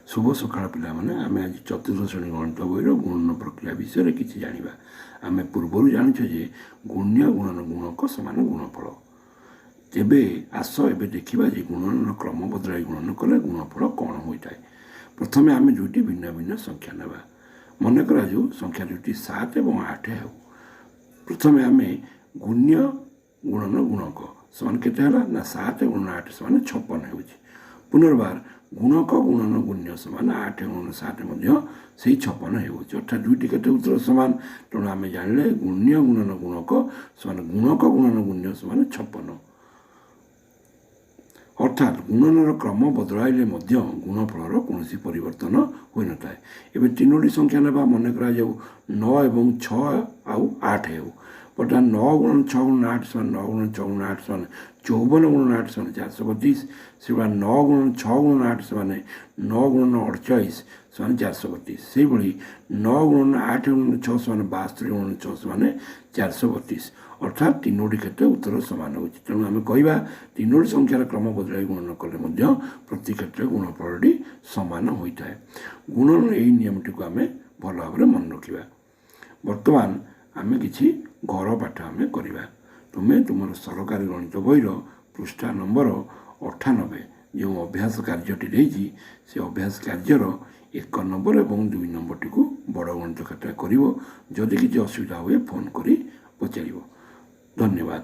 ଶୁଭ ସକାଳ ପିଲାମାନେ। ଆମେ ଆଜି ଚତୁର୍ଥ ଶ୍ରେଣୀ ଗଣିତ ବହିର ଗୁଣନ ପ୍ରକ୍ରିୟା ବିଷୟରେ କିଛି ଜାଣିବା। ଆମେ ପୂର୍ବରୁ ଜାଣିଛେ ଯେ ଗୁଣ୍ୟ ଗୁଣନ ଗୁଣକ ସମାନ ଗୁଣଫଳ। ତେବେ ଆସ ଏବେ ଦେଖିବା ଯେ ଗୁଣନର କ୍ରମ ବଦଳାଇ ଗୁଣନ କଲେ ଗୁଣଫଳ କ'ଣ ହୋଇଥାଏ। ପ୍ରଥମେ ଆମେ ଦୁଇଟି ଭିନ୍ନ ଭିନ୍ନ ସଂଖ୍ୟା ନେବା। ମନେ କରାଯାଉ ସଂଖ୍ୟା ଦୁଇଟି 7 ଏବଂ 8 ହେଉ। ପ୍ରଥମେ ଆମେ ଗୁଣ୍ୟ ଗୁଣନ ଗୁଣକ ସମାନ କେତେ ହେଲା ନା 7 ଗୁଣନ 8 ସମାନ 56 ହେଉଛି। ପୁନର୍ବାର ଗୁଣକ ଗୁଣନ ଗୁଣ୍ୟ ସମାନ 8 ଗୁଣନ 7 ମଧ୍ୟ ସେଇ 56 ହେଉଛି। ଅର୍ଥାତ୍ ଦୁଇଟି କେତେ ଉତ୍ତର ସମାନ। ତେଣୁ ଆମେ ଜାଣିଲେ ଗୁଣ୍ୟ ଗୁଣନ ଗୁଣକ ସମାନ ଗୁଣକ ଗୁଣନ ଗୁଣ୍ୟ ସମାନ 56। ଅର୍ଥାତ୍ ଗୁଣନର କ୍ରମ ବଦଳାଇଲେ ମଧ୍ୟ ଗୁଣଫଳର କୌଣସି ପରିବର୍ତ୍ତନ ହୋଇନଥାଏ। ଏବେ ତିନୋଟି ସଂଖ୍ୟା ନେବା। ମନେ କରାଯାଉ 9 ଏବଂ 6 ଆଉ 8 ହେଉ। ବର୍ତ୍ତମାନ 9 ଗୁଣନ 6 ଗୁଣନ 8 ସମାନ 9 ଗୁଣନ 6 ଗୁଣନ 8 ସମାନ 54 ଗୁଣନ 8 ସମାନ 432। ସେଭଳି 9 ଗୁଣନ 6 ଗୁଣନ 8 ସମାନ 9 ଗୁଣନ 48 ସମାନ 432। ସେଇଭଳି 9 ଗୁଣନ 8 ଗୁଣନ 6 ସମାନ 72 ଗୁଣନ 6 ସମାନ 432। ଅର୍ଥାତ୍ ତିନୋଟି କ୍ଷେତ୍ର ଉତ୍ତର ସମାନ ହେଉଛି। ତେଣୁ ଆମେ କହିବା, ତିନୋଟି ସଂଖ୍ୟାର କ୍ରମ ବଦଳାଇ ଗୁଣନ କଲେ ମଧ୍ୟ ପ୍ରତି କ୍ଷେତ୍ରରେ ଗୁଣଫଳଟି ସମାନ ହୋଇଥାଏ। ଗୁଣନର ଏହି ନିୟମଟିକୁ ଆମେ ଭଲ ଭାବରେ ମନେ ରଖିବା। ବର୍ତ୍ତମାନ ଆମେ କିଛି ଘର ପାଠ ଆମେ କରିବା। ତୁମେ ତୁମର ସରକାରୀ ଗଣିତ ବହିର ପୃଷ୍ଠା ନମ୍ବର 98 ଯେଉଁ ଅଭ୍ୟାସ କାର୍ଯ୍ୟଟି ଦେଇଛି, ସେ ଅଭ୍ୟାସ କାର୍ଯ୍ୟର 1 ନମ୍ବର ଏବଂ 2 ନମ୍ବରଟିକୁ ବଡ଼ ଗଣିତ ଖାତାରେ କରିବ। ଯଦି କିଛି ଅସୁବିଧା ହୁଏ, ଫୋନ୍ କରି ପଚାରିବ। ଧନ୍ୟବାଦ।